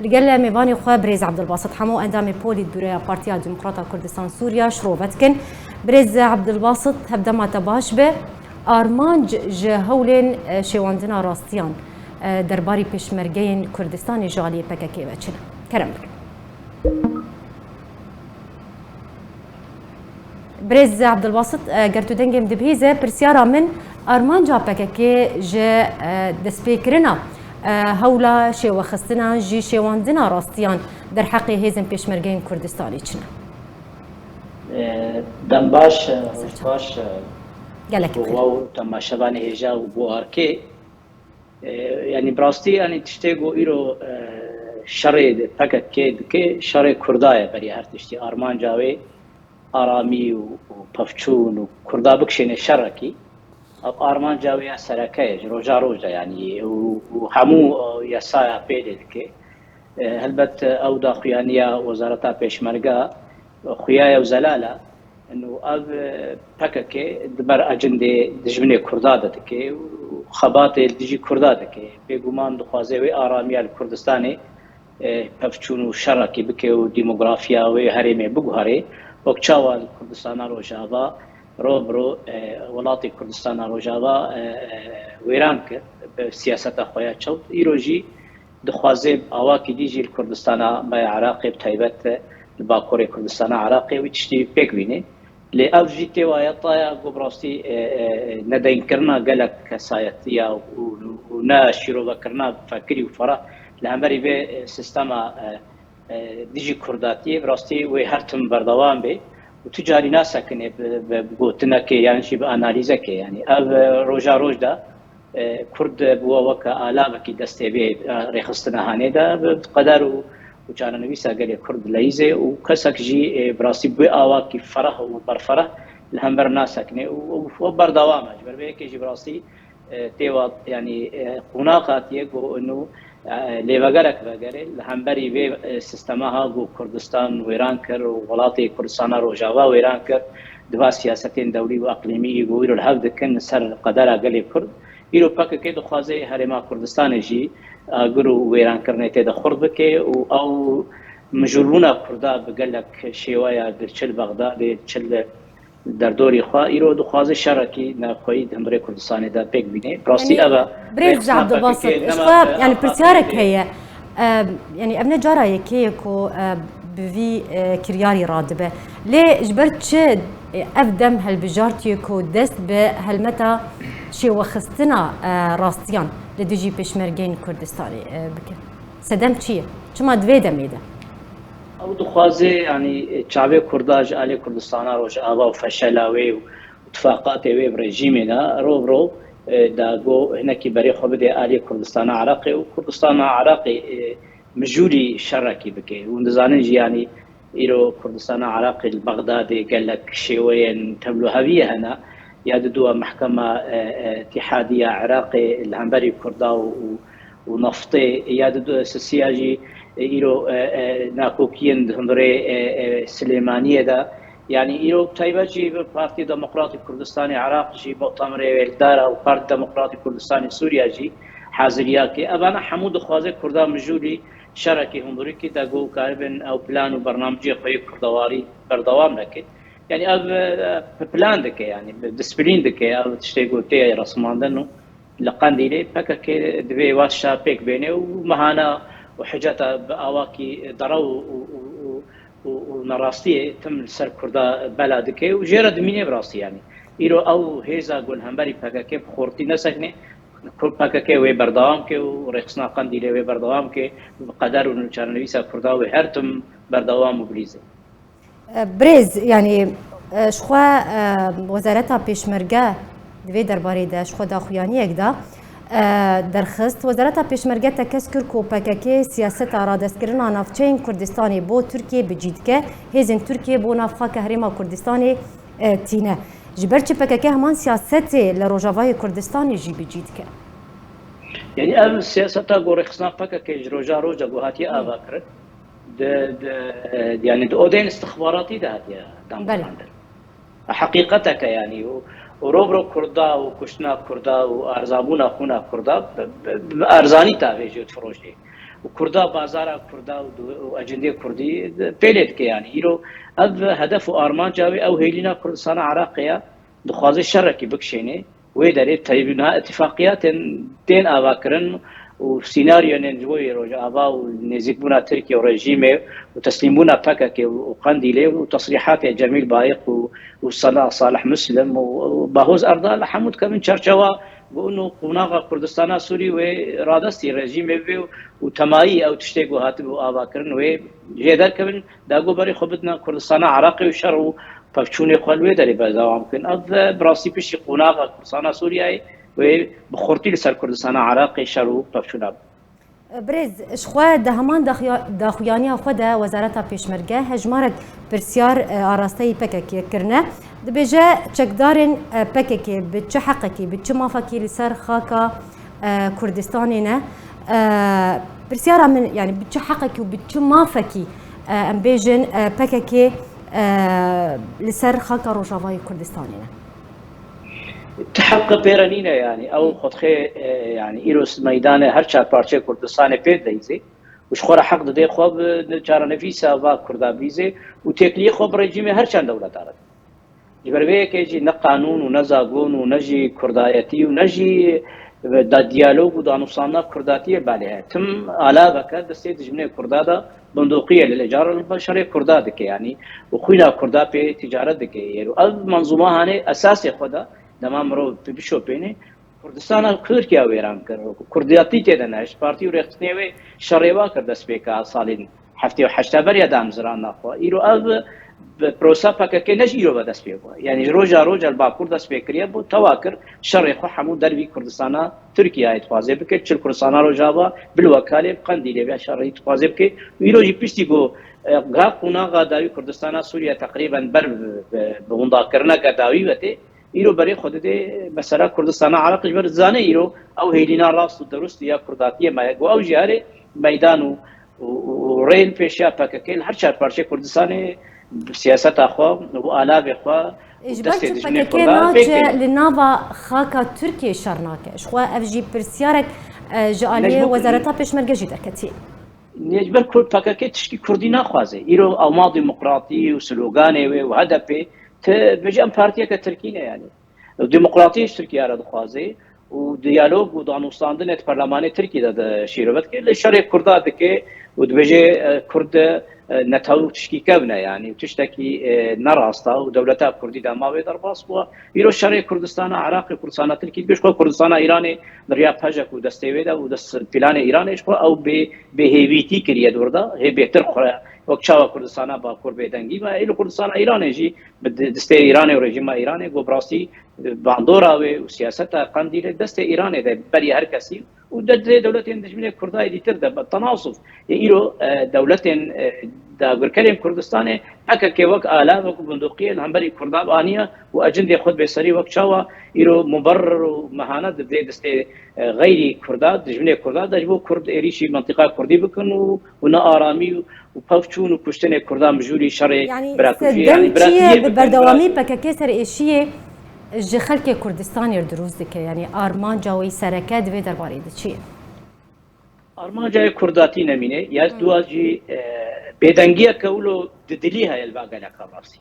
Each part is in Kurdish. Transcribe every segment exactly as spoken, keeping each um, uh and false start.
Li gel mêvanê xwe birêz Ebdulbasit Hemo, endamê Polîtbûroya Partiya Demokrata Kurdistan Sûriya, şirove dikin. Birêz Ebdulbasit, hevdema te baş be. Armanc ji hewlên, e, şêwandina rastiyan, e, derbarî pêşmergeyên Kurdistanê ji aliyê P K K ve çi ne? Kerem bikin. Birêz Ebdulbasit, e, ger tu dengê min dibihîze, pirsyara min, armanca P K K ji, e, destpêkirina, e, hewla şêwexistina jî şêwandina rastiyan derheqê hêzên pêşmergeyên Kurdistanê çi ne? E, dem baş, e, roj baş, e, Gelek bi xêr. We û temaşevanê hêja û bo arkê. E, yanî bi rastî, yanî tiştê ku îro, e, şerê P K K dike, şerê Kurda ye beriya her tiştî. Armanca wê aramî û, û pevçûn û Kurda bikişêne şerekî. Ev armanca wê ya sereke ye, ji roja roj de yanî û, û hemû, e, yasaya pê lê dike. E, helbet, e, ew daxuyaniya Wezareta Pêşmerge, e, xuya ye û zelal e. Û ev, e, P K K di ber ecindê dijminê Kurda de dike û xebatê li dijî Kurda dike. Bêguman dixwaze wê aramiya li Kurdistanê, e, pevçûn û şerekî bike û demografiya wê herêmê biguherê. Wek çawa li Kurdistana Rojava ro bi ro, e, welatê Kurdistana Rojava, e, e, wêran kir, bi siyaseta xwe ya çewt. Îro jî dixwaze bi awakî dî jî li Kurdistana me ya Iraqê, bi taybet li bakurê Kurdistana Iraqê wî tiştî pêk bîne. Lê ev jî tê waya taya ku bi rastî, e, e, nedeynkirina gelek kesayetiya û, û, û ne şîrovekirina fekirî û fereh li hemberî vê, e, sistema, e, e, dijî Kurdatiyê bi rastî wê her tim berdewam bê û tu carî nasekine bi, bi, bi gotinekê yan jî bi analîzekê. Yanî ev, e, roja roj de, e, Kurd bûye weke alavekî destê vê, e, rêxistina hanê de, bi qeder û, û çarenivîsa gelê Kurd dileyîze û kesek jî, e, bi rastî bi awakî fereh û berfereh li hember nasekine û, û, û berdewam e. Ji ber vê yekê jî bi rastî, e, tê wa, yanî, e, qonax hatiye ku inu, e, lêvegerek vegere li hemberî vê, e, sistema ha ku Kurdistan wêran kir û welatê Kurdistana Rojava wêran kir, di va siyasetên dewlî û eqlîmî ku îro li hev dikin li ser qedera gelê Kurd. Îro P K K dixwaze Herêma Kurdistanê jî agir û wêrankirinê tê de xurt bike û ew mijûlbûna Kurda bi gelek şêweya, çi li Bexdadê, çi li derdorî xwe, îro dixwaze şerekî navxweyî di hundirê Kurdistanê de pêk bîne. Bi rastî Yanî, ev e. Birêz Rêxistina Abdulbasit, P K K ji nema xwe, yanî, A K P'ê pirsyarek heye. Em, yanî, ev ne cara yekê ye ku, e, bi vî, e, kiryarî radibe. Lê ji ber çi, e, ev dem helbijartiye ku dest bi helmeta şêwexistina, e, rastiyan li dijî pêşmergeyên Kurdistanê, e, bike? Sedem çi ye? Çima di vê demê de? Ew dixwaze, yanî, çavê Kurda ji alê Kurdistana Rojava û feşela wê û tifaqatê wê bi rejîmê de ro bi ro, e, da go hinekî berê xwe bide alê Kurdistana Iraqê û Kurdistana Iraqê, e, mijûlî şerekî bike. Hûn dizanin jî, yanî, îro Kurdistana Iraqê li Bexdadê gelek şêweyên tevlûheviyê hene. Ya diduwa mehkema, e, e, Îtîhadiya Iraqê li hemberî Kurda û, û, û neftê, ya didu sisiya jî, e, îro, e, e, nakokiyên di hundirê, e, e, Silêmaniyê de. Yanî îro bi taybet jî bi Partî Demokratî Kurdistanê Iraq jî mu'temerê wê li dar e û Partî Demokratî Kurdistanê Sûriya jî haziriyakê. Evana hemû dixwaze Kurda mijûlî şerekî hundirîkî de ku karibin ew plan û bernamecê xwe yê kurdewarî berdewam nekin. Yanî ev, e, bi plan dike, yanî bi disiplîn dike, ev tiştê ku tê resmandin û li Qendîlê P K K divê vat şa pêk bêne û mehana û hiceta bi awakî derew û, û, û, û, û nerastiyê tim li ser Kurda bela dike û jê re dimîne bi rastî, yanî. Îro ew hêza ku li hemberî P K K bi xortî nesekine, ku P K K wê berdewam ke û rêxistina Qendîlê wê berdewam ke, bi qeder û çarenivîsa Kurda wê her tim berdewam û bilîze. Birêz, yanî, e, ji xwe, e, Wezareta Pêşmerge di vê derbarê de ji xwe daxuyaniyek da, e, derxist. Wezareta Pêşmerge tekez kir ku P K K siyaseta radestkirina navçeyên Kurdistanê bo Tirkiyê bi cî dike, hêzên Tirkiyê bo nav xaka Herêma Kurdistanê, e, tîne. Ji ber çi P K K heman siyasetê li Rojavayê Kurdistanê jî bi cî dike? Yanî ev siyaseta ku rêxistina P K K ji roja roja ku hatiye Hı. ava kirin, di, di, yanî di odeyên istixbaratî de hatiye Belê. damezrandin. Heqîqetek e, yanî û, û ro bi ro Kurda û kuştina Kurda û erzabûna xûna Kurda bi, bi, bi erzanî tavêjê û difiroşê. û Kurda, bazara Kurda û, û ecindê Kurdî pêlê dike. Yanî îro ev hedef û armanca wê, ew hêlîna Kurdistana Iraqê ye, dixwaze şerekî bikişêne. Wê derê tevî niha îtifaqiyatên tên avakirin û sînaryoyên ji bo yê Rojava û nêzîkbûna Tirkiye û rejîmê û teslîmbûna P K K û, û Qendîlê û tesrîhatê Cemîl Bayik û, û Sala-, Salih Muslim û, û Bahoz Erdal hemû dikevin çerçewa û ino qonaxa Kurdistana Sûrî wê radestî rejîmê bê û, û temayî ew tiştê ku hatibû avakirin wê jê derkevin, da ku berê xwe bidine Kurdistana Iraqê û şer û pevçûnê xwe li wê derê berdewam bikin. Ev, e, bi rastî piştî qonaxa Kurdistana Sûriyeyê wê bi xurtî li ser Kurdistana Iraqê şer û pevçûna bike. Birêz, ji xwe di heman daxuya-, daxuyaniya xwe de Wezareta Pêşmerge hejmarek pirsyar, e, arasteyî P K K kirine. Dibêje, çekdarên, e, P K K bi çi heqekî, bi çi mafekî li ser xaka, e, Kurdistanê ne? E, pirsyara min, yani bi çi heqekî û bi çi mafekî, e, em bêjin, e, P K K, e, li ser xaka Rojavayê Kurdistanê ne? Ti heqe pê re nîne, yanî ew xwedxê, e, yanî îro meydanê her çar parçeyê Kurdistanê pê dideyîzê û ji xwe re heq didê xwe bi çarenivîsa va Kurda bîzê û têkiliyê xwe bi rejîmê her çend dewleta re. Ji ber vê yekê jî ne qanûn û ne zagon û ne jî kurdayetî û ne jî da-, diyalog û danûstandina kurdatiyê belê heye. Tim alaveke destê dijminê kurda de bindoqiyê li, li cara li şerê kurda dike, yanî û xwîna kurda pê tîcaret dike. Êro ev menzûma hanê esasê xwe de dema mirov bi-, bişopêne, Kurdistana Tirkiye wêran kir. Kurdiyatî tê de ne. Ji partî û rêxistinê wê şerê wa kir destpêka salên heftê û heşta beriya damezrana xwe. Îro ev bi prosa P K K ne ji îro ve dest pê bû. Yanî ji roja roja li Bakur dest pê kiriye bû, tewa kir şerê xwe hemû dervî Kurdistana Tirkiyeyê dixwaze bike, çi li Kurdistana Rojava, Bilwekalê, bi Qendîlê vê şerê dixwaze bike. Û îro jî piştî ku, e, ga qonaxa dawî Kurdistana Sûriye teqrîben ber bi, bi, bi windakirineke dawî ve tê, îro berê xwe didê mesela Kurdistana Iraqê, ji ber dizane îro ew hêlîna rast û derust ya kurdatiyê me ye. Ku ew jî herê meydan û, û, û rê li pêşiya P K K li her çar parçeyê Kurdistanê bi siyaseta xwe û alavê xwe û Ji ber destê çi dijminê P K K xwe de naçe pêk têne. Li nava xaka Tirkiyê şer nake? Ji xwe ev jî pirsiyarek, e, ji aliyê Mecbûr Wezareta Pêşmerge jî derketiye. Ji ber ku P K K tişkî Kurdî naxwaze. Îro ewma demokratî û sloganê wê û H D P, tu bêje em partiyeke Tirkî ne yanî. Demokratî ji Tirkiye re dixwaze û diyalog û danûstandinê di perlemanê Tirkî de, de şîrove dike. Lê şerê Kurda dike û dibêje, e, Kurd, e, netew tişkî kevn e yanî û tiştekî, e, ne rast e û dewleta Kurdî dema wê derbas bû. Îro şerê Kurdistana Iraqê, Kurdistana Tirkî, dibêje xwe Kurdistana Îranê li riya pejek û destê wê de û dest planê Îranê ji xwe ew bê, bêhêvîtî kiriye di wir de, hê bêtir xwe wek çawa Kurdistana Bakur bêdengî me, ê li Kurdistana Îranê jî bi di-, destê Îranê û rejîma Îranê ku bi rastî bandora wê û siyaseta Qendîlê destê Îranê de beriya her kesî û de, de dewletên dijminê Kurdayê dîtir de bi tenasuf. Ê îro, e, dewletên, e, dagirkerên Kurdistanê P K K wek alavek û bindoqiyê li hemberî Kurda aniye û ecindê xwe dibê serî wek çawa îro muberrir û mehane dibê destê, e, xeyrî Kurda, dijminê Kurda de ji bo Kurd êrîşî mentiqa Kurdî bikin û, û ne aramî û pevçûn û kuştinê Kurdan bi jûrî şerê Yani birakujiyê, yani serdem çi biratiyê ye bi bikin, berdewamî biratiyê. P K K serêşiyê ji xelkê Kurdistanê re dirûst dike? Yani armanca wê sereke di vê derbarê de çi ye? Armanca yê Kurdatî nemîne, ya Hmm. dua jî, e, bêdengiyeke wilo di dilî heye li ba geleka rastî.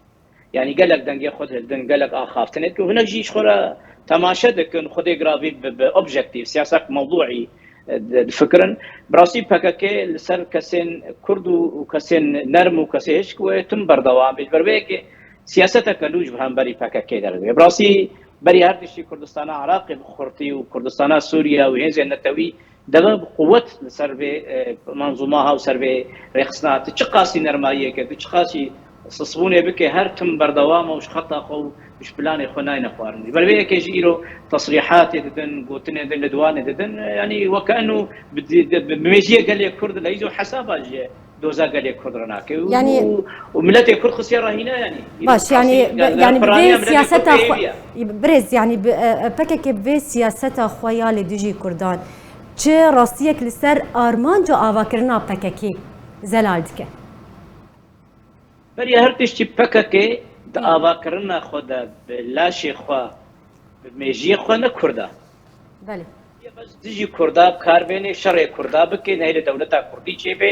Yani gelek dengê xwe dihildin, gelek axaftinê dikin. Hinek jî ji xwe re temaşe dikin, xwedê giravî bi, bi objektîf, siyasek mewdûî, e, di-, difikirin. Bi rastî P K K li ser kesên Kurd û, û kesên nerm û kesê hişk wê tim berdewam bê. Ji ber vê yekê siyaseteke nû ji hemberî P K K derdibe. Bi rastî berî her tiştî Kurdistana Iraqê bi xurtî û Kurdistana Sûriye û hêzên netewî deve bi quwet li ser vê, e, menzûma ha û ser vê rêxistina. Tu çiqasî nermayiyê ke, tu çiqasî sisbûnê bike, her tim berdewam e û ji xeta xwe û ji planê xwe nayne xwarin. Ji ber vê yekê jî îro tesrîhatê didin, gotinê din, li diwanê didin, e, yanî weke eno bi, bi, bi mêjiyê gelê Kurd leyîz û hesaba ji doza gelê Kurd re nake. Û, Yani û, û miletê Kurd xistiye re hîne yanî. Îro Baş, yani, qasî, bi-, yani, yani bi piraniya vê miletê Kurd siyaseta bêhêvî xwe-, ye. Birêz, yani bi, e, e, P K K bi vê siyaseta xwe ya li dijî Kurdan çi rastiyek li ser armanc û avakirina P K K zelal dike? Beriya her tiştî P K K di Hı. avakirina xwe de bi laşê xwe, bi mêjiyê xwe ne Kurd e. Belê. Bes dijî Kurda bi kar bênê, şerê Kurda bike, nehê li dewleta Kurdî çêbe,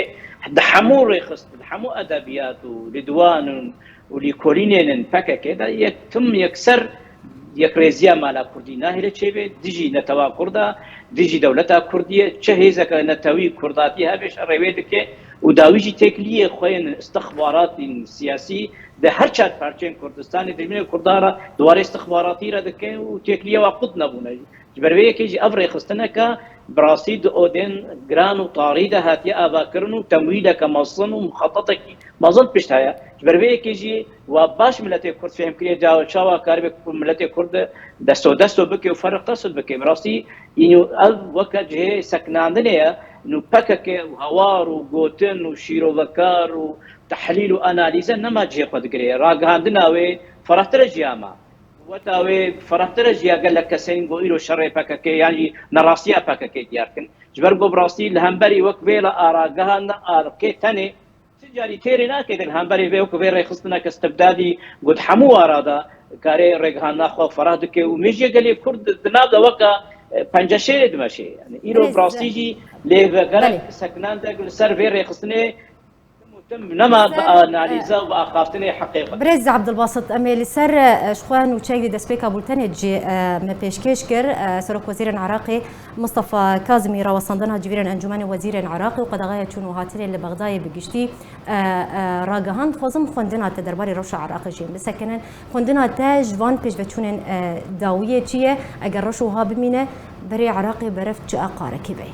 di hemû rêxistin, di hemû edebiyat û li diwan û lîkolînên in P K K de yek tim yekser yekrêziya mala Kurdî nahêle çêbe, dijî netewa Kurda, dijî dewleta Kurdî ye, çi hêzeke netewî Kurdatî hebe şerê wê dike û dawî jî têkiliyê xwe yên istixbaratên siyasî di her çar parçeyên Kurdistanê dijminê Kurdan re di warê istixbaratî re dike û têkiliya wa qut nebûne. Ji ber vê yekê jî ev rêxistineke bi rastî di odên giran û tarî de hatiye avakirin û temwîleke mezin û muxetetekî mezin pişt heye. Ji ber vê yekê jî wa baş miletê Kurd fêhm kiriye, ca-, çawa karibe ku miletê Kurd desto desto bike û ferq tesud bike. Bi rastî, înû ev weke cihê sekinandinê ye. Nû P K K û hawar û gotin û şîrovekar û tehlîl û analîze nema cihê xwe digire. Ragihandina wê ferahtir e ji ya me. Weta wê ferahtir e ji ya gelek kesên ku îro şerê P K K yan jî nerastiya P K K diyar kin. Ji ber ku bi rastî li hemberî wek vê la arageha ne arkê tenê, ti carî têrê nake di li hemberî vê wek vê rêxistineke stibdadî ku di hemû wara de kare rêgihandina xwe ferah dike û mêjiya gelê Kurd di nav de weka, e, penceşêrê dimeşe. Yani îro Birêz, bi rastî jî lê ve gerek belê. Sekinandek li ser vê rêxistinê Nema bi analiza û bi axaftinê heqê xwe. Birêz Abdulbasit, em ê li ser, e, ji xwe nûçeyek di destpêka bultenê jî, e, me pêşkêş kir. E, Serok Wezîrên Iraqê Mustafa Kazimî rawestandina civîrên Encûmenê Wezîrên Iraqê û qedexeya çûn û hatinê li Bexdayê bi giştî, e, e, ragihand. Xwezim xwendina te derbarê rewşa Iraqê jî bisekinin. Xwendina te ji van pêşveçûnên, e, dawiyê çi ye? Eger rewş wiha bimîne, berê Iraqê berev çi aqarekî bê?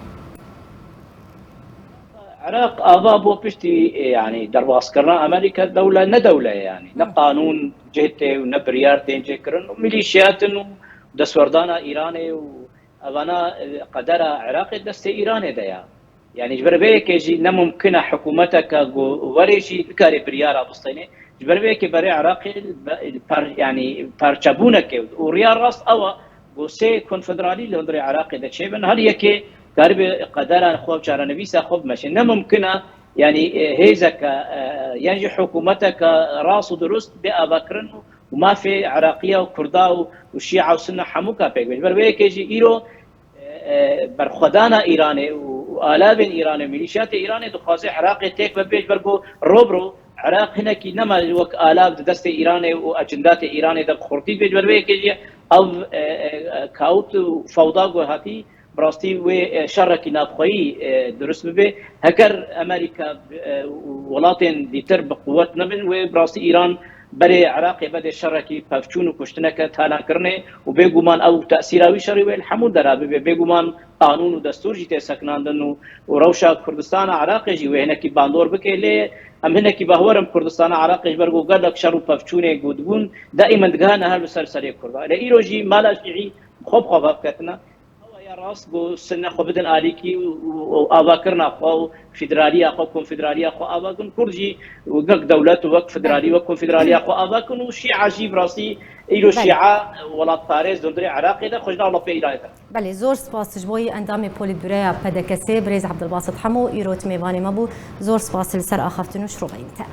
Iraq ava bû piştî, e, yanî derbaskirina Amerîka dewle ne dewle ye, yanî ne Hı. qanûn cih tê û ne biryar tên cihkirin û milîşiyat in û destwerdana Îranê û evana, e, qedera Iraqê destê Îranê de ya. Yanî ji ber vê yekê jî ne mumkin e hikûmeteke ku were jî bikarê biryara bistêne. Ji ber vê yekê berê Iraqê be-, par-, yanî parçebûneke û riya rast ew e ku sê konfederalî li hundirê Iraqê de çêbin. Her yekê karibe qedera xwe û çarenivîsa xwe bimeşe. Ne mumkin e, yanî, e, hêzeke, e, yan jî hikûmeteke rast û dirust bê avakirin û, û mafê Iraqiya û Kurda û, û Şîa û Sunne hemûka pêk be. Ji ber vê yekê jî îro, e, e, berxwedana Îranê û, û alavên Îranê, milîşiyatê Îranê dixwaze Iraqê têk ve bê, ji ber ku robro Iraq hinekî nema wek alav di destê Îranê û ecindatê Îranê de bi xurtî bê. Ji ber vê yekê jî ev, e, e, e, kaot û fewda ku hatî, bi rastî wê, e, şerekî navxweyî, e, dirust bibe. Heger Amerîka, e, û welatên dîtir bi quwet nebin, wê bi rastî Îran berê Iraqê bede şerekî pevçûn û kuştineke talankirinê û bêguman ew tesîra wî şerî wê li hemû dera bibe. Bêguman qanûn û destûr jî tê sekinandin û, û rewşa Kurdistana Iraqê jî wê hinekî bandor bike. Lê em hinekî bahwer in Kurdistana Iraqê ji ber ku gelek şer û pevçûnê ku dibûn, daîmen digihane her li ser serê Kurda. Lê îro jî mala Şîî xwe bi xwe veketine. Ew ya rast ku Sunne xwe bidin alîkî û, û, û avakirina xwe û federaliya xwe, konfederaliya xwe ava kin. Kurd jî wek dewlet û wek federalî, Belê. Wek konfederaliya xwe ava kin û Şîa jî bi rastî îro Belê. Şîa welatparêz di hundirê Iraqê de xwe ji nav lafê Îranê de. Belê, zor spas ji bo yî endamê Polîtbüroya P D K S'ê, birêz Abdulbasit Hemo, îro ti mêvanê me bû. Zor spas li ser axaftin û şiroveyên te.